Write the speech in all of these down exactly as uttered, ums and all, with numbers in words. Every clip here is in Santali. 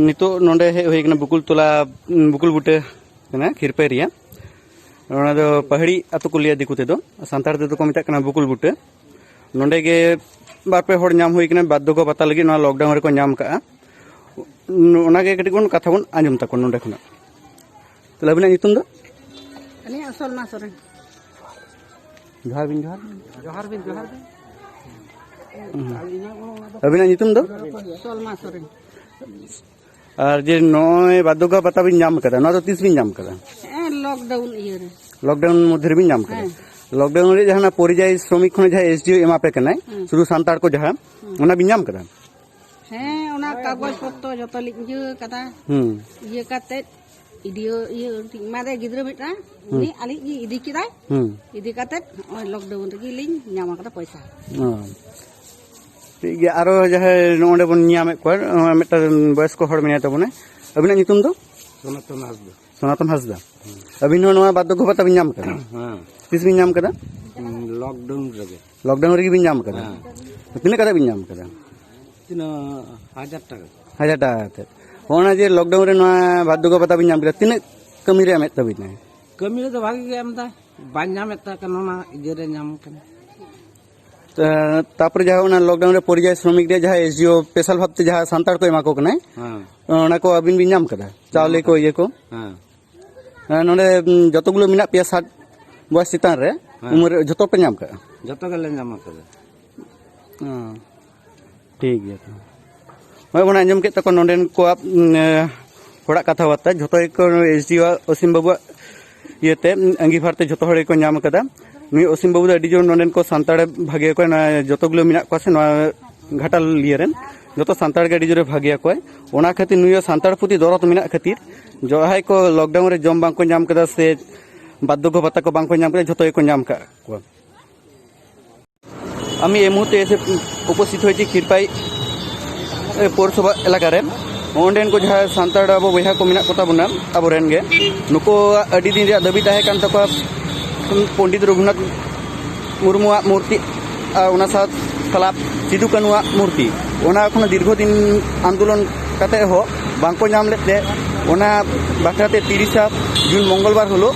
ᱱᱤᱛᱚᱜ ᱱᱚᱰᱮ ᱦᱮᱡ ᱦᱩᱭ ᱠᱟᱱᱟ ᱵᱩᱠᱩᱞ ᱛᱚᱞᱟ, ᱵᱩᱠᱩᱞ ᱵᱩᱴᱟᱹ ᱠᱟᱱᱟ ᱠᱷᱤᱨᱯᱟᱹᱭ ᱨᱮᱭᱟᱜ᱾ ᱚᱱᱟ ᱫᱚ ᱯᱟᱦᱟᱲᱤ ᱟᱹᱛᱩ ᱠᱚ ᱞᱟᱹᱭᱟ ᱫᱤᱠᱩ ᱛᱮᱫᱚ, ᱥᱟᱱᱛᱟᱲ ᱛᱮᱫᱚ ᱠᱚ ᱢᱮᱛᱟᱜ ᱠᱟᱱᱟ ᱵᱩᱠᱩᱞ ᱵᱩᱴᱟᱹ᱾ ᱱᱚᱰᱮ ᱜᱮ ᱵᱟᱨ ᱯᱮ ᱦᱚᱲ ᱧᱟᱢ ᱦᱩᱭ ᱠᱟᱱᱟ ᱵᱟᱨᱫᱷᱚᱠᱚ ᱵᱷᱟᱛᱟ ᱞᱟᱹᱜᱤᱫ, ᱱᱚᱣᱟ ᱞᱚᱠᱰᱟᱣᱩᱱ ᱨᱮᱠᱚ ᱧᱟᱢ ᱠᱟᱜᱼᱟ᱾ ᱚᱱᱟᱜᱮ ᱠᱟᱹᱴᱤᱡ ᱵᱚᱱ ᱠᱟᱛᱷᱟ ᱵᱚᱱ ᱟᱸᱡᱚᱢ ᱛᱟᱠᱚᱣᱟ ᱱᱚᱰᱮ ᱠᱷᱚᱱᱟᱜ᱾ ᱛᱟᱦᱞᱮ ᱟᱹᱵᱤᱱᱟᱜ ᱧᱩᱛᱩᱢ ᱫᱚ? ᱟᱹᱞᱤᱧᱟᱜ ᱥᱚᱞᱢᱟ ᱥᱚᱨᱮᱱ᱾ ᱡᱚᱦᱟᱨ ᱵᱤᱱ, ᱡᱚᱦᱟᱨ ᱵᱤᱱ᱾ ᱡᱚᱦᱟᱨ ᱵᱤᱱ, ᱡᱚᱦᱟᱨ ᱵᱤᱱ᱾ ᱟᱹᱵᱤᱱᱟᱜ ᱧᱩᱛᱩᱢ ᱫᱚ? ᱥᱚᱞᱢᱟ ᱥᱚᱨᱮᱱ᱾ ᱟᱨ ᱡᱮ ᱱᱚᱜᱼᱚᱭ ᱵᱟᱨᱫᱷᱚᱠᱚ ᱵᱷᱟᱛᱟ ᱵᱤᱱ ᱧᱟᱢ ᱠᱟᱫᱟ, ᱱᱚᱣᱟ ᱫᱚ ᱛᱤᱥ ᱵᱤᱱ ᱧᱟᱢ ᱠᱟᱫᱟ? ᱦᱮᱸ, ᱞᱚᱠᱰᱟᱣᱩᱱ ᱤᱭᱟᱹᱨᱮ᱾ ᱞᱚᱠᱰᱟᱣᱩᱱ ᱢᱚᱫᱽᱫᱷᱮ ᱨᱮᱵᱤᱱ ᱧᱟᱢ ᱠᱟᱫᱟ? ᱦᱮᱸ᱾ ᱞᱚᱠᱰᱟᱣᱩᱱ ᱨᱮ ᱡᱟᱦᱟᱱᱟᱜ ᱯᱚᱨᱤᱡᱟᱭ ᱥᱨᱚᱢᱤᱠ ᱠᱷᱚᱱ ᱡᱟᱦᱟᱸ ᱮᱥᱰᱤᱳ ᱮᱢᱟ ᱯᱮ ᱠᱟᱱᱟᱭ, ᱦᱮᱸ᱾ ᱥᱩᱫᱷᱩ ᱥᱟᱱᱛᱟᱲ ᱠᱚ ᱡᱟᱦᱟᱸ, ᱦᱮᱸ᱾ ᱚᱱᱟ ᱵᱤᱱ ᱧᱟᱢ ᱠᱟᱫᱟ? ᱦᱮᱸ, ᱚᱱᱟ ᱠᱟᱜᱚᱡᱽ ᱯᱚᱛᱨᱚ ᱡᱚᱛᱚ ᱞᱤᱧ ᱤᱭᱟᱹ ᱠᱟᱫᱟ᱾ ᱦᱩᱸ᱾ ᱤᱭᱟᱹ ᱠᱟᱛᱮᱫ ᱤᱰᱤᱭᱳ ᱤᱭᱟᱹ ᱮᱢᱟᱫᱮ ᱜᱤᱫᱽᱨᱟᱹ ᱢᱤᱫᱴᱟᱝ, ᱦᱩᱸ᱾ ᱩᱱᱤ ᱟᱞᱤᱡ ᱜᱮ ᱤᱫᱤ ᱠᱮᱫᱟᱭ᱾ ᱦᱩᱸ᱾ ᱤᱫᱤ ᱠᱟᱛᱮᱫ ᱱᱚᱜᱼᱚᱭ ᱞᱚᱠᱰᱟᱣᱩᱱ ᱨᱮᱜᱮ ᱞᱤᱧ ᱧᱟᱢ ᱟᱠᱟᱫᱟ ᱯᱚᱭᱥᱟ᱾ ᱚ᱾ ᱴᱷᱤᱠ ᱜᱮᱭᱟ, ᱟᱨᱚ ᱡᱟᱦᱟᱸᱭ ᱱᱚᱰᱮ ᱵᱚᱱ ᱧᱟᱢᱮᱫ ᱠᱚᱣᱟ, ᱱᱚᱣᱟ ᱢᱤᱫᱴᱟᱝ ᱵᱚᱭᱚᱥᱠᱚ ᱦᱚᱲ ᱢᱮᱱᱟᱭ ᱛᱟᱵᱚᱱᱟ᱾ ᱟᱹᱵᱤᱱᱟᱜ ᱧᱩᱛᱩᱢ ᱫᱚ? ᱥᱚᱱᱟᱛᱚᱱ ᱦᱟᱸᱥᱫᱟ᱾ ᱥᱚᱱᱟᱛᱚᱱ ᱦᱟᱸᱥᱫᱟ᱾ ᱟᱹᱵᱤᱱ ᱦᱚᱸ ᱱᱚᱣᱟ ᱵᱟᱨᱫᱷᱚᱠᱚ ᱵᱷᱟᱛᱟ ᱵᱤᱱ ᱧᱟᱢ ᱠᱟᱫᱟ? ᱦᱮᱸ᱾ ᱛᱤᱥ ᱵᱤᱱ ᱧᱟᱢ ᱠᱟᱫᱟ? ᱞᱚᱠᱰᱟᱣᱩᱱ ᱨᱮᱜᱮ᱾ ᱞᱚᱠᱰᱟᱣᱩᱱ ᱨᱮᱜᱮ ᱵᱤᱱ ᱧᱟᱢ ᱠᱟᱫᱟ? ᱦᱮᱸ᱾ ᱛᱤᱱᱟᱹᱜ ᱠᱟᱛᱮ ᱵᱤᱱ ᱧᱟᱢ ᱠᱟᱫᱟ? ᱛᱤᱱᱟᱹᱜ? ᱦᱟᱡᱟᱨ ᱴᱟᱠᱟ᱾ ᱦᱟᱡᱟᱨ ᱴᱟᱠᱟ ᱠᱟᱛᱮ᱾ ᱦᱚᱸᱜᱼᱚ ᱱᱟ ᱡᱮ ᱞᱚᱠᱰᱟᱣᱩᱱ ᱨᱮ ᱱᱚᱣᱟ ᱵᱟᱨᱫᱷᱚᱠᱚ ᱵᱷᱟᱛᱟ ᱵᱤᱱ ᱧᱟᱢ ᱠᱮᱫᱟ, ᱛᱤᱱᱟᱹᱜ ᱠᱟᱹᱢᱤ ᱨᱮ ᱮᱢᱮᱫ ᱛᱟᱹᱵᱤᱱᱟᱭ? ᱠᱟᱹᱢᱤ ᱨᱮᱫᱚ ᱵᱷᱟᱜᱤ ᱜᱮ ᱮᱢ ᱫᱟᱭ, ᱵᱟᱝ ᱧᱟᱢᱮᱫ ᱛᱟᱦᱮᱸ ᱠᱟᱱᱟ, ᱚᱱᱟ ᱤᱭᱟᱹ ᱨᱮ ᱧᱟᱢ ᱠᱟᱱᱟ᱾ ᱛᱟ-, ᱛᱟᱯᱚᱨᱮ ᱡᱟᱦᱟᱸ ᱚᱱᱟ ᱞᱚᱠᱰᱟᱣᱩᱱ ᱨᱮ ᱯᱚᱨᱤᱡᱟᱭ ᱥᱨᱚᱢᱤᱠ ᱨᱮ ᱡᱟᱦᱟᱸ ᱮᱥᱰᱤᱳ ᱥᱯᱮᱥᱟᱞ ᱵᱷᱟᱵᱛᱮ ᱡᱟᱦᱟᱸ ᱥᱟᱱᱛᱟᱲ ᱠᱚ ᱮᱢᱟ ᱠᱚ ᱠᱟᱱᱟᱭ, ᱦᱮᱸ᱾ ᱚᱱᱟ ᱠᱚ ᱟᱹᱵᱤᱱ ᱵᱤᱱ ᱧᱟᱢ ᱠᱟᱫᱟ? ᱪᱟᱣᱞᱮ ᱠᱚ, ᱤᱭᱟᱹ ᱠᱚ? ᱦᱮᱸ᱾ ᱦᱮᱸ, ᱱᱚᱰᱮ, ᱩᱢ, ᱡᱚᱛᱚ ᱜᱩᱞᱳ ᱢᱮᱱᱟᱜ ᱯᱮᱭᱟ ᱥᱟᱴ ᱵᱚᱭᱮᱥ ᱪᱮᱛᱟᱱ ᱨᱮ, ᱦᱮᱸ᱾ ᱩᱢᱮᱨ ᱡᱚᱛᱚ ᱯᱮ ᱧᱟᱢ ᱠᱟᱜᱼᱟ? ᱡᱚᱛᱚ ᱜᱮᱞᱮ ᱧᱟᱢ ᱠᱟᱫᱟ᱾ ᱦᱮᱸ, ᱴᱷᱤᱠ ᱜᱮᱭᱟ ᱛᱚ᱾ ᱱᱚᱜᱼᱚᱭ ᱵᱚᱱ ᱟᱸᱡᱚᱢ ᱠᱮᱫ ᱛᱟᱠᱚᱣᱟ ᱱᱚᱰᱮᱱ ᱠᱚᱣᱟᱜ, ᱩᱢ, ᱮ, ᱦᱚᱲᱟᱜ ᱠᱟᱛᱷᱟ ᱵᱟᱨᱛᱟ᱾ ᱡᱷᱚᱛᱚ ᱜᱮᱠᱚ ᱮᱥᱰᱤᱳ ᱚᱥᱤᱢ ᱵᱟᱹᱵᱩᱣᱟᱜ ᱤᱭᱟᱹᱛᱮ, ᱩᱢ, ᱟᱸᱜᱤᱵᱷᱟᱨ ᱛᱮ ᱡᱷᱚᱛᱚ ᱦᱚᱲ ᱜᱮᱠᱚ ᱧᱟᱢ ᱠᱟᱫᱟ᱾ ᱱᱩᱭ ᱚᱥᱤᱢ ᱵᱟᱹᱵᱩ ᱫᱚ ᱟᱹᱰᱤ ᱡᱳᱨ ᱱᱚᱰᱮᱱ ᱠᱚ ᱥᱟᱱᱛᱟᱲ ᱵᱷᱟᱜᱮ ᱠᱚ, ᱱᱚᱣᱟ ᱡᱚᱛᱚ ᱜᱩᱞᱳ ᱢᱮᱱᱟᱜ ᱠᱚᱣᱟ ᱥᱮ ᱱᱚᱣᱟ ᱜᱷᱟᱴᱟᱞ ᱤᱭᱟᱹ ᱨᱮᱱ, ᱡᱚᱛᱚ ᱥᱟᱱᱛᱟᱲ ᱜᱮ ᱟᱹᱰᱤ ᱡᱳᱨᱮ ᱵᱷᱟᱜᱮᱭᱟ ᱠᱚᱣᱟᱭ᱾ ᱚᱱᱟ ᱠᱷᱟᱹᱛᱤᱨ ᱱᱩᱭ ᱦᱚᱸ ᱥᱟᱱᱛᱟᱲ ᱯᱨᱚᱛᱤ ᱫᱚᱨᱚᱫ ᱢᱮᱱᱟᱜ ᱠᱷᱟᱹᱛᱤᱨ ᱡᱟᱦᱟᱸᱭ ᱠᱚ ᱞᱚᱠᱰᱟᱣᱩᱱ ᱨᱮ ᱡᱚᱢ ᱵᱟᱝᱠᱚ ᱧᱟᱢ ᱠᱟᱫᱟ ᱥᱮ ᱵᱟᱨᱫᱷᱚᱠᱚ ᱵᱷᱟᱛᱟ ᱠᱚ ᱵᱟᱝᱠᱚ ᱧᱟᱢ ᱠᱟᱫᱟ, ᱡᱷᱚᱛᱚ ᱜᱮᱠᱚ ᱧᱟᱢ ᱠᱟᱜ ᱠᱚᱣᱟ᱾ আমি এই মুহূর্তে এসে উপস্থিত হয়েছি ক্ষীরপাই, এ, পৌরসভা এলাকারে। ᱚᱸᱰᱮᱱ ᱠᱚ ᱡᱟᱦᱟᱸ ᱥᱟᱱᱛᱟᱲ ᱟᱵᱚ ᱵᱚᱭᱦᱟ ᱠᱚ ᱢᱮᱱᱟᱜ ᱠᱚᱛᱟ ᱵᱚᱱᱟ, ᱟᱵᱚᱨᱮᱱ ᱜᱮ, ᱱᱩᱠᱩᱣᱟᱜ ᱟᱹᱰᱤ ᱫᱤᱱ ᱨᱮᱭᱟᱜ ᱫᱟᱹᱵᱤ ᱛᱟᱦᱮᱸ ᱠᱟᱱ ᱛᱟᱠᱚᱣᱟ ᱯᱚᱱᱰᱤᱛ ᱨᱚᱜᱷᱩᱱᱟᱛᱷ ᱢᱩᱨᱢᱩᱣᱟᱜ ᱢᱩᱨᱛᱤ ᱟᱨ ᱚᱱᱟ ᱥᱟᱶ ᱥᱟᱞᱟᱜ ᱥᱤᱫᱩ ᱠᱟᱹᱱᱩᱣᱟᱜ ᱢᱩᱨᱛᱤ᱾ ᱚᱱᱟ ᱠᱷᱚᱱ ᱫᱤᱨᱜᱷᱚ ᱫᱤᱱ ᱟᱱᱫᱳᱞᱚᱱ ᱠᱟᱛᱮ ᱦᱚᱸ ᱵᱟᱝᱠᱚ ᱧᱟᱢ ᱞᱮᱫ ᱛᱮ, ᱚᱱᱟ ᱵᱟᱠᱷᱨᱟ ᱛᱮ ᱛᱤᱨᱤᱥᱟ ᱡᱩᱱ ᱢᱚᱝᱜᱚᱞᱵᱟᱨ ᱦᱤᱞᱳᱜ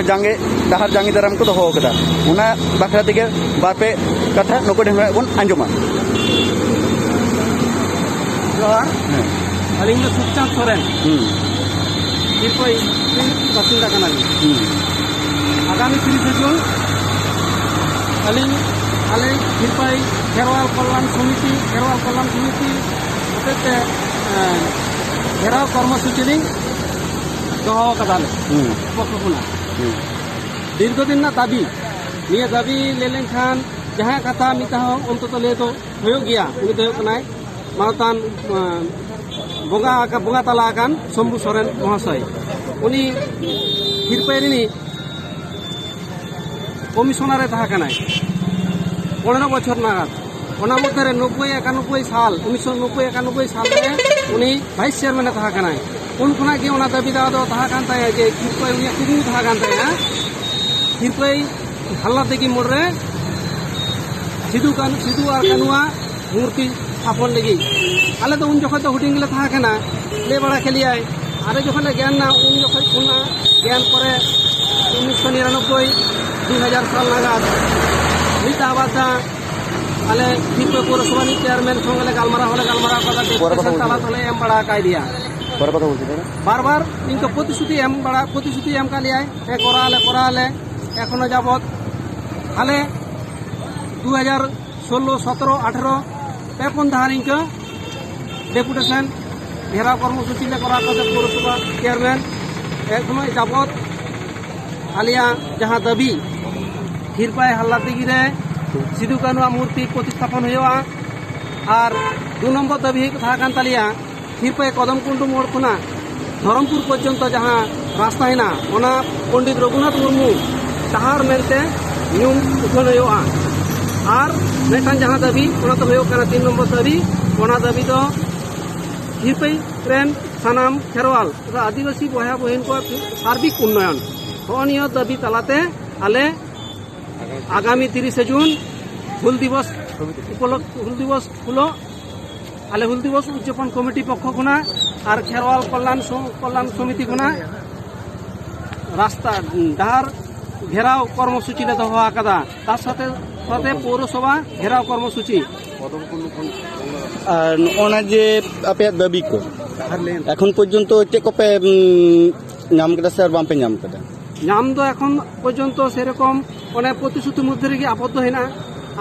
ᱡᱟᱸᱜᱮ, ᱰᱟᱦᱟᱨ ᱡᱟᱸᱜᱮ ᱫᱟᱨᱟᱢ ᱠᱚ ᱫᱚᱦᱚ ᱟᱠᱟᱫᱟ᱾ ᱚᱱᱟ ᱵᱟᱠᱷᱨᱟ ᱛᱮᱜᱮ ᱵᱟᱨ ᱯᱮ ᱠᱟᱛᱷᱟ ᱱᱩᱠᱩ ᱴᱷᱮᱱ ᱠᱷᱚᱱᱟᱜ ᱵᱚᱱ ᱟᱸᱡᱚᱢᱟ᱾ ᱡᱚᱦᱟᱨ᱾ ᱦᱮᱸ᱾ ᱟᱹᱞᱤᱧ ᱫᱚ ᱥᱩᱠᱪᱟᱸᱫᱽ ᱥᱚᱨᱮᱱ᱾ ᱦᱩᱸ᱾ ᱠᱷᱤᱨᱯᱟᱹᱭ ᱵᱟᱥᱤᱱᱫᱟ ᱠᱟᱱᱟᱞᱤᱧ᱾ ᱦᱩᱸ᱾ ᱟᱜᱟᱢᱤ ᱛᱤᱨᱤᱥᱮ ᱡᱩᱱ ᱟᱹᱞᱤᱧ, ᱟᱞᱮ ᱠᱷᱤᱨᱯᱟᱹᱭ ᱠᱷᱮᱨᱣᱟᱞ ᱠᱚᱞᱞᱟᱱ ᱥᱚᱢᱤᱛᱤ, ᱠᱷᱮᱨᱣᱟᱞ ᱠᱚᱞᱞᱟᱱ ᱥᱚᱢᱤᱛᱤ ᱦᱚᱛᱮᱛᱮ, ᱮᱸ, ᱜᱷᱮᱨᱟᱣ ᱠᱚᱨᱢᱚᱥᱩᱪᱤ ᱞᱤᱧ ᱫᱚᱦᱚ ᱟᱠᱟᱫᱟᱞᱮ᱾ ᱦᱩᱸ᱾ ᱯᱚᱠᱷᱚ ᱠᱷᱚᱱᱟᱜ᱾ ᱦᱩᱸ᱾ ᱫᱤᱨᱜᱷᱚ ᱫᱤᱱ ᱨᱮᱱᱟᱜ ᱫᱟᱹᱵᱤ, ᱱᱤᱭᱟᱹ ᱫᱟᱹᱵᱤ ᱞᱟᱹᱭ ᱞᱮᱱᱠᱷᱟᱱ ᱡᱟᱦᱟᱸᱭᱟᱜ ᱠᱟᱛᱷᱟ ᱢᱤᱫ ᱫᱷᱟᱣ ᱚᱱᱛᱚᱛᱚ ᱞᱟᱹᱭ ᱫᱚ ᱦᱩᱭᱩᱜ ᱜᱮᱭᱟ᱾ ᱩᱱᱤ ᱫᱚ ᱦᱩᱭᱩᱜ ᱠᱟᱱᱟᱭ ᱢᱟᱱᱚᱛᱟᱱ, ᱟᱸ, ᱵᱚᱸᱜᱟ ᱟᱠᱟ-, ᱵᱚᱸᱜᱟ ᱛᱟᱞᱟ ᱟᱠᱟᱱ ᱥᱚᱢᱵᱷᱩ ᱥᱚᱨᱮᱱ ᱢᱚᱦᱟᱥᱚᱭ᱾ ᱩᱱᱤ ᱠᱷᱤᱨᱯᱟᱹᱭ ᱨᱤᱱᱤᱡ ᱠᱚᱢᱤᱥᱚᱱᱟᱨ ᱮ ᱛᱟᱦᱮᱸ ᱠᱟᱱᱟᱭ ᱯᱚᱱᱮᱨᱚ ᱵᱚᱪᱷᱚᱨ ᱱᱟᱜᱟᱫ᱾ ᱚᱱᱟ ᱢᱚᱫᱽᱫᱷᱮ ᱨᱮ ᱱᱚᱵᱵᱳᱭ ᱮᱠᱟᱱᱚᱵᱵᱳᱭ ᱥᱟᱞ, ᱩᱱᱤᱥᱥᱚ ᱱᱚᱵᱵᱳᱭ ᱮᱠᱟᱱᱚᱵᱵᱳᱭ ᱥᱟᱞ ᱨᱮ ᱩᱱᱤ ᱵᱷᱟᱭᱤᱥ ᱪᱮᱭᱟᱨᱢᱮᱱ ᱮ ᱛᱟᱦᱮᱸ ᱠᱟᱱᱟᱭ᱾ ᱩᱱ ᱠᱷᱚᱱᱟᱜ ᱜᱮ ᱚᱱᱟ ᱫᱟᱹᱵᱤ ᱫᱟᱣᱟ ᱫᱚ ᱛᱟᱦᱮᱸ ᱠᱟᱱ ᱛᱟᱭᱟ ᱡᱮ ᱠᱷᱤᱨᱯᱟᱹᱭ, ᱩᱱᱤᱭᱟᱜ ᱠᱩᱠᱢᱩ ᱛᱟᱦᱮᱸ ᱠᱟᱱ ᱛᱟᱭᱟ ᱠᱷᱤᱨᱯᱟᱹᱭ ᱦᱟᱞᱞᱟ ᱫᱤᱜᱷᱤ ᱢᱳᱲ ᱨᱮ ᱥᱤᱫᱩ ᱠᱟᱹᱱᱩ, ᱥᱤᱫᱩ ᱟᱨ ᱠᱟᱹᱱᱩᱣᱟᱜ ᱢᱩᱨᱛᱤ ᱛᱷᱟᱯᱚᱱ ᱞᱟᱹᱜᱤᱫ᱾ ᱟᱞᱮ ᱫᱚ ᱩᱱ ᱡᱚᱠᱷᱚᱱ ᱫᱚ ᱦᱩᱰᱤᱧ ᱜᱮᱞᱮ ᱛᱟᱦᱮᱸ ᱠᱟᱱᱟ, ᱞᱟᱹᱭ ᱵᱟᱲᱟ ᱠᱮᱫ ᱞᱮᱭᱟᱭ᱾ ᱟᱞᱮ ᱡᱚᱠᱷᱚᱱ ᱞᱮ ᱜᱮᱭᱟᱱ ᱱᱟ, ᱩᱱ ᱡᱚᱠᱷᱚᱱ ᱠᱷᱚᱱᱟᱜ ᱜᱮᱭᱟᱱ ᱯᱚᱨᱮ ᱩᱱᱤᱥᱥᱚ ᱱᱤᱨᱟᱱᱚᱵᱵᱳᱭ, ᱫᱩ ᱦᱟᱡᱟᱨ ᱥᱟᱞ ᱱᱟᱜᱟᱫ ᱢᱤᱫ ᱫᱷᱟᱣ ᱵᱟᱨ ᱫᱷᱟᱣ ᱟᱞᱮ ᱠᱷᱤᱨᱯᱟᱹᱭ ᱯᱳᱣᱨᱚᱥᱚᱵᱷᱟ ᱨᱤᱱᱤᱡ ᱪᱮᱭᱟᱨᱢᱮᱱ ᱥᱚᱸᱜᱮ ᱞᱮ ᱜᱟᱞᱢᱟᱨᱟᱣ ᱦᱚᱸᱞᱮ ᱜᱟᱞᱢᱟᱨᱟᱣ ᱠᱟᱫᱟ, ᱯᱚᱨᱮ ᱠᱚᱛᱷᱟ ᱰᱮᱯᱩᱴᱮᱥᱚᱱ ᱵᱚᱞᱪᱷᱤ ᱛᱟᱞᱟ ᱠᱟᱱᱟ᱾ ᱛᱮᱞᱮ ᱮᱢ ᱵᱟᱲᱟ ᱟᱠᱟᱫᱮᱭᱟ᱾ ᱯᱚᱨᱮ ᱠᱚᱛᱷᱟ ᱵᱚᱞᱪᱷᱤ ᱠᱟᱱᱟ᱾ ᱵᱟᱨ ᱵᱟᱨ ᱤᱧ ᱠᱚ ᱯᱨᱚᱛᱤᱥᱨᱩᱛᱤ ᱮᱢ ᱵᱟᱲᱟ, ᱯᱨᱚᱛᱤᱥᱨᱩᱛᱤ ᱮᱢ ᱠᱟᱫ ᱞᱮᱭᱟᱭ, ᱦᱮᱸ, ᱠᱚᱨᱟᱣ ᱟᱞᱮ, ᱠᱚᱨᱟᱣ ᱟᱞᱮ᱾ ᱮᱠᱷᱚᱱᱳ ᱡᱟᱵᱚᱛ ᱟᱞᱮ ᱫᱩ ᱦᱟᱡᱟᱨ ᱥᱳᱞᱞᱳ, ᱥᱚᱛᱨᱚ, ᱟᱴᱷᱨᱚ ᱯᱮ ᱯᱩᱱ ᱫᱷᱟᱣ ᱱᱤᱝᱠᱟᱹ ᱰᱮᱯᱩᱴᱮᱥᱚᱱ ᱜᱷᱮᱨᱟᱣ ᱠᱚᱨᱢᱚᱥᱩᱪᱤ ᱞᱮ ᱠᱚᱨᱟᱣ ᱠᱟᱛᱮ ᱯᱳᱣᱨᱚᱥᱚᱵᱷᱟ ᱪᱮᱭᱟᱨᱢᱮᱱ ᱮᱠᱷᱚᱱᱳ ᱡᱟᱵᱚᱛ ᱟᱞᱮᱭᱟᱜ ᱡᱟᱦᱟᱸ ᱫᱟᱹᱵᱤ, ᱠᱷᱤᱨᱯᱟᱭ ᱦᱟᱞᱞᱟ ᱫᱤᱜᱷᱤ ᱨᱮ ᱥᱤᱫᱩ ᱠᱟᱹᱱᱩᱣᱟᱜ ᱢᱩᱨᱛᱤ ᱯᱨᱚᱛᱤᱥᱛᱷᱟᱯᱚᱱ ᱦᱩᱭᱩᱜᱼᱟ᱾ ᱟᱨ ᱫᱩ ᱱᱚᱢᱵᱚᱨ ᱫᱟᱹᱵᱤ ᱦᱩᱭᱩᱜ ᱛᱟᱦᱮᱸ ᱠᱟᱱ ᱛᱟᱞᱮᱭᱟ, ᱠᱷᱤᱨᱯᱟᱹᱭ ᱠᱚᱫᱚᱢ ᱠᱩᱱᱰᱩ ᱢᱳᱲ ᱠᱷᱚᱱᱟᱜ ᱫᱷᱚᱨᱚᱢᱯᱩᱨ ᱯᱚᱨᱡᱚᱱᱛᱚ ᱡᱟᱦᱟᱸ ᱨᱟᱥᱛᱟ ᱦᱮᱱᱟᱜᱼᱟ, ᱚᱱᱟ ᱯᱚᱱᱰᱤᱛ ᱨᱚᱜᱷᱩᱱᱟᱛᱷ ᱢᱩᱨᱢᱩ ᱰᱟᱦᱟᱨ ᱢᱮᱱᱛᱮ ᱧᱩᱢ ᱩᱪᱷᱟᱹᱱ ᱦᱩᱭᱩᱜᱼᱟ᱾ ᱟᱨ ᱢᱤᱫᱴᱟᱝ ᱡᱟᱦᱟᱸ ᱫᱟᱹᱵᱤ, ᱚᱱᱟ ᱫᱚ ᱦᱩᱭᱩᱜ ᱠᱟᱱᱟ ᱛᱤᱱ ᱱᱚᱢᱵᱚᱨ ᱫᱟᱹᱵᱤ, ᱚᱱᱟ ᱫᱟᱹᱵᱤ ᱫᱚ ᱠᱷᱤᱨᱯᱟᱹᱭ ᱨᱮᱱ ᱥᱟᱱᱟᱢ ᱠᱷᱮᱨᱣᱟᱞ ᱛᱚᱛᱷᱟ ᱟᱹᱫᱤᱵᱟᱹᱥᱤ ᱵᱚᱭᱦᱟ ᱵᱚᱦᱤᱱ ᱠᱚᱣᱟᱜ ᱥᱟᱨᱵᱤᱠ ᱩᱱᱱᱚᱭᱚᱱ, ᱦᱚᱸᱜᱼᱚ ᱱᱤᱭᱟᱹ ᱫᱟᱹᱵᱤ ᱛᱟᱞᱟᱛᱮ ᱟᱞᱮ ᱟᱜᱟᱢᱤ ᱛᱤᱨᱤᱥᱮ ᱡᱩᱱ ᱦᱩᱞ ᱫᱤᱵᱚᱥ ᱩᱯᱚᱞᱚᱠ-, ᱦᱩᱞ ᱫᱤᱵᱚᱥ ᱦᱤᱞᱳᱜ ᱟᱞᱮ ᱦᱩᱞ ᱫᱤᱵᱚᱥ ᱩᱫᱽᱡᱟᱯᱚᱱ ᱠᱚᱢᱤᱴᱤ ᱯᱚᱠᱠᱷᱚ ᱠᱷᱚᱱᱟᱜ ᱟᱨ ᱠᱷᱮᱨᱣᱟᱞ ᱠᱚᱞᱞᱟᱱ ᱥᱚ-, ᱠᱚᱞᱞᱟᱱ ᱥᱚᱢᱤᱛᱤ ᱠᱷᱚᱱᱟᱜ ᱨᱟᱥᱛᱟ ᱰᱟᱦᱟᱨ ᱜᱷᱮᱨᱟᱣ ᱠᱚᱨᱢᱚᱥᱩᱪᱤ ᱞᱮ ᱫᱚᱦᱚ ᱟᱠᱟᱫᱟ᱾ ᱛᱟᱨ ᱥᱟᱛᱷᱮ ᱥᱟᱛᱷᱮ ᱯᱳᱣᱨᱚᱥᱚᱵᱷᱟ ᱜᱷᱮᱨᱟᱣ ᱠᱚᱨᱢᱚᱥᱩᱪᱤ᱾ ᱟᱨ ᱱᱚᱜᱼᱚ ᱱᱟ ᱡᱮ ᱟᱯᱮᱭᱟᱜ ᱫᱟᱹᱵᱤ ᱠᱚ, ᱮᱠᱷᱚᱱ ᱯᱚᱨᱡᱚᱱᱛᱚ ᱪᱮᱫ ᱠᱚᱯᱮ, ᱩᱸ, ᱧᱟᱢ ᱠᱮᱫᱟ ᱥᱮ ᱟᱨ ᱵᱟᱝᱯᱮ ᱧᱟᱢ ᱠᱮᱫᱟ? ᱧᱟᱢ ᱫᱚ ᱮᱠᱷᱚᱱ ᱯᱚᱨᱡᱚᱱᱛᱚ ᱥᱮᱨᱚᱠᱚᱢ ᱚᱱᱮ ᱯᱨᱚᱛᱤᱥᱨᱩᱛᱤ ᱢᱚᱫᱽᱫᱷᱮ ᱨᱮᱜᱮ ᱟᱵᱚᱫᱽᱫᱷᱚ ᱦᱮᱱᱟᱜᱼᱟ᱾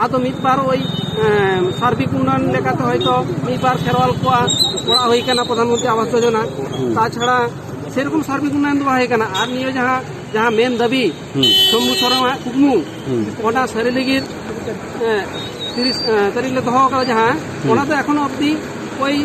ᱟᱫᱚ ᱢᱤᱫ ᱵᱟᱨ ᱳᱭ, ᱮᱸ, ᱥᱟᱨᱵᱤᱠ ᱩᱱᱱᱚᱭᱚᱱ ᱞᱮᱠᱟᱛᱮ ᱦᱚᱭᱛᱚ ᱢᱤᱫ ᱵᱟᱨ ᱠᱷᱮᱨᱣᱟᱞ ᱠᱚᱣᱟᱜ ᱚᱲᱟᱜ ᱦᱩᱭ ᱠᱟᱱᱟ ᱯᱨᱚᱫᱷᱟᱱ ᱢᱚᱱᱛᱨᱤ ᱟᱵᱟᱥ ᱡᱳᱡᱚᱱᱟ᱾ ᱦᱩᱸ᱾ ᱛᱟᱪᱷᱟᱲᱟ ᱥᱮᱨᱚᱠᱚᱢ ᱥᱟᱨᱵᱤᱠ ᱩᱱᱱᱚᱭᱚᱱ ᱫᱚ ᱵᱟᱝ ᱦᱩᱭ ᱠᱟᱱᱟ᱾ ᱟᱨ ᱱᱤᱭᱟᱹ ᱡᱟᱦᱟᱸ, ᱡᱟᱦᱟᱸ ᱢᱮᱱ ᱫᱟᱹᱵᱤ, ᱦᱩᱸ᱾ ᱥᱚᱢᱵᱷᱩ ᱥᱚᱨᱮᱱᱟᱜ ᱠᱩᱠᱢᱩ, ᱦᱩᱸ᱾ ᱚᱱᱟ ᱥᱟᱹᱨᱤ ᱞᱟᱹᱜᱤᱫ, ᱮᱸ, ᱛᱤᱨᱤᱥ, ᱮᱸ, ᱛᱟᱹᱨᱤᱠᱷ ᱞᱮ ᱫᱚᱦᱚ ᱟᱠᱟᱫᱟ ᱡᱟᱦᱟᱸ, ᱦᱩᱸ᱾ ᱚᱱᱟ ᱫᱚ ᱮᱠᱷᱚᱱ ᱚᱵᱫᱤ ᱳᱭ,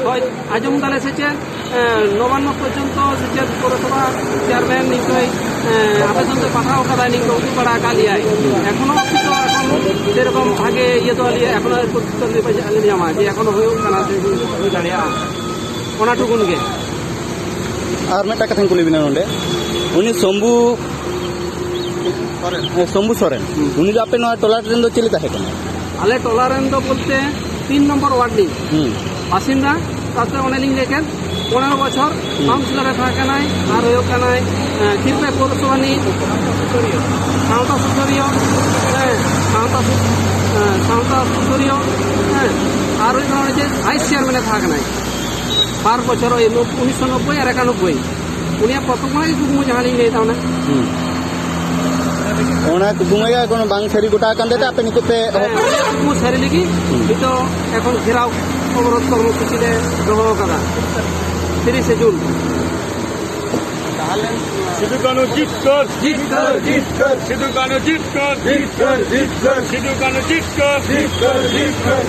ᱦᱳᱭ, ᱟᱸᱡᱚᱢ ᱫᱟᱞᱮ ᱥᱮ ᱪᱮᱫ, ᱮᱸ, ᱱᱚᱵᱟᱱᱱᱚ ᱯᱚᱨᱡᱚᱱᱛᱚ ᱥᱮ ᱪᱮᱫ ᱯᱳᱣᱨᱚᱥᱚᱵᱷᱟ ᱪᱮᱭᱟᱨᱢᱮᱱ ᱱᱤᱝᱠᱟᱹᱭ, ᱮᱸ, ᱟᱵᱮᱫᱚᱱ ᱫᱚ ᱯᱟᱴᱷᱟᱣ ᱟᱠᱟᱫᱟᱭ, ᱱᱤᱝᱠᱟᱹ ᱩᱫᱩᱜ ᱵᱟᱲᱟ ᱟᱠᱟᱫ ᱞᱮᱭᱟᱭ᱾ ᱮᱠᱷᱚᱱᱚ ᱚᱵᱫᱤ ᱫᱚ ᱮᱠᱷᱚᱱ ᱥᱮᱨᱚᱠᱚᱢ ᱵᱷᱟᱜᱮ ᱤᱭᱟᱹ ᱫᱚ ᱟᱞᱮ ᱮᱠᱷᱚᱱᱚ ᱨᱤᱯᱳᱨᱴ ᱫᱚ ᱟᱞᱮ ᱧᱟᱢᱟ ᱡᱮ ᱮᱠᱷᱚᱱᱚ ᱦᱩᱭᱩᱜ ᱠᱟᱱᱟ ᱥᱮ ᱦᱩᱭ ᱫᱟᱲᱮᱭᱟᱜᱼᱟ, ᱚᱱᱟ ᱴᱩᱠᱩᱱ ᱜᱮ᱾ ᱟᱨ ᱢᱤᱫᱴᱟᱝ ᱠᱟᱛᱷᱟᱧ ᱠᱩᱞᱤ ᱵᱤᱱᱟ ᱱᱚᱰᱮ, ᱩᱱᱤ ᱥᱚᱢᱵᱷᱩ, ᱦᱮᱸ, ᱥᱚᱢᱵᱷᱩ ᱥᱚᱨᱮᱱ, ᱦᱩᱸ᱾ ᱩᱱᱤ ᱫᱚ ᱟᱯᱮ ᱱᱚᱣᱟ ᱴᱚᱞᱟ ᱨᱮᱱ ᱫᱚ ᱪᱮᱫ ᱞᱮᱠᱟ ᱦᱮᱡ ᱠᱟᱱᱟ? ᱟᱞᱮ ᱴᱚᱞᱟ ᱨᱮᱱ ᱫᱚ ᱵᱚᱞᱛᱮ ᱛᱤᱱ ᱱᱚᱢᱵᱚᱨ ᱣᱟᱨᱰ ᱨᱤᱱᱤᱡ, ᱦᱩᱸ᱾ ᱵᱟᱥᱤᱱᱫᱟ, ᱛᱟᱨᱯᱚᱨᱮ ᱚᱱᱮ ᱞᱤᱧ ᱞᱟᱹᱭ ᱠᱮᱫ, ᱯᱚᱱᱮᱨᱚ ᱵᱚᱪᱷᱚᱨ ᱦᱩᱸ᱾ ᱠᱟᱣᱩᱱᱥᱤᱞᱚᱨ ᱮ ᱛᱟᱦᱮᱸ ᱠᱟᱱᱟᱭ, ᱟᱨ ᱦᱩᱭᱩᱜ ᱠᱟᱱᱟᱭ, ᱮᱸ, ᱠᱷᱤᱨᱯᱟᱭ ᱯᱳᱣᱨᱚᱥᱚᱵᱷᱟ ᱨᱤᱱᱤᱡ ᱥᱟᱶᱛᱟ ᱥᱩᱥᱟᱹᱨᱤᱭᱟᱹ, ᱦᱮᱸ, ᱥᱟᱶᱛᱟ ᱥᱩ-, ᱮᱸ, ᱥᱟᱶᱛᱟ ᱥᱩᱥᱟᱹᱨᱤᱭᱟᱹ, ᱦᱮᱸ, ᱟᱨ ᱦᱩᱭᱩᱜ ᱠᱟᱱᱟ ᱚᱱᱮ ᱡᱮ ᱵᱷᱟᱭᱤᱥ ᱪᱮᱭᱟᱨᱢᱮᱱ ᱮ ᱛᱟᱦᱮᱸ ᱠᱟᱱᱟᱭ ᱵᱟᱨ ᱵᱚᱪᱷᱚᱨ, ᱳᱭ ᱩᱱᱤᱥᱥᱚ ᱱᱚᱵᱵᱳᱭ ᱟᱨ ᱮᱠᱟᱱᱚᱵᱵᱳᱭ᱾ ᱩᱱᱤᱭᱟᱜ ᱯᱨᱚᱛᱷᱚᱢ ᱠᱷᱚᱱᱟᱜ ᱜᱮ ᱠᱩᱠᱢᱩ ᱡᱟᱦᱟᱸ ᱞᱤᱧ ᱞᱟᱹᱭ ᱮᱫᱟ ᱚᱱᱟ᱾ ᱦᱩᱸ᱾ ᱚᱱᱟ ᱠᱩᱠᱢᱩ ᱜᱮ ᱮᱠᱷᱚᱱ ᱵᱟᱝ ᱥᱟᱹᱨᱤ ᱜᱚᱴᱟ ᱟᱠᱟᱱ ᱛᱟᱭ ᱛᱮ ᱟᱯᱮ ᱱᱤᱛᱚᱜ ᱯᱮ ᱦᱮᱸ, ᱚᱱᱟ ᱠᱩᱠᱢᱩ ᱥᱟᱹᱨᱤ ᱞᱟᱹᱜᱤᱫ ᱦᱩᱸ᱾ ᱱᱤᱛᱚᱜ ᱮᱠᱷᱚᱱ ᱜᱷᱮᱨᱟᱣ ᱚᱵᱚᱨᱳᱫᱷ ᱠᱚᱨᱢᱚᱥᱩᱪᱤ ᱞᱮ ᱫᱚᱦᱚ ᱟᱠᱟᱫᱟ ᱛᱤᱨᱤᱥᱮ ᱡᱩᱱ᱾ ᱥᱤᱫᱩ ᱠᱟᱹᱱᱦᱩ ᱡᱤᱛᱠᱟᱹᱨ, ᱡᱤᱛᱠᱟᱹᱨ, ᱡᱤᱛᱠᱟᱹᱨ᱾ ᱥᱤᱫᱩ ᱠᱟᱹᱱᱦᱩ ᱡᱤᱛᱠᱟᱹᱨ, ᱡᱤᱛᱠᱟᱹᱨ, ᱡᱤᱛᱠᱟᱹᱨ᱾ ᱥᱤᱫᱩ ᱠᱟᱹᱱᱦᱩ ᱡᱤᱛᱠᱟᱹᱨ, ᱡᱤᱛᱠᱟᱹᱨ, ᱡᱤᱛᱠᱟᱹᱨ᱾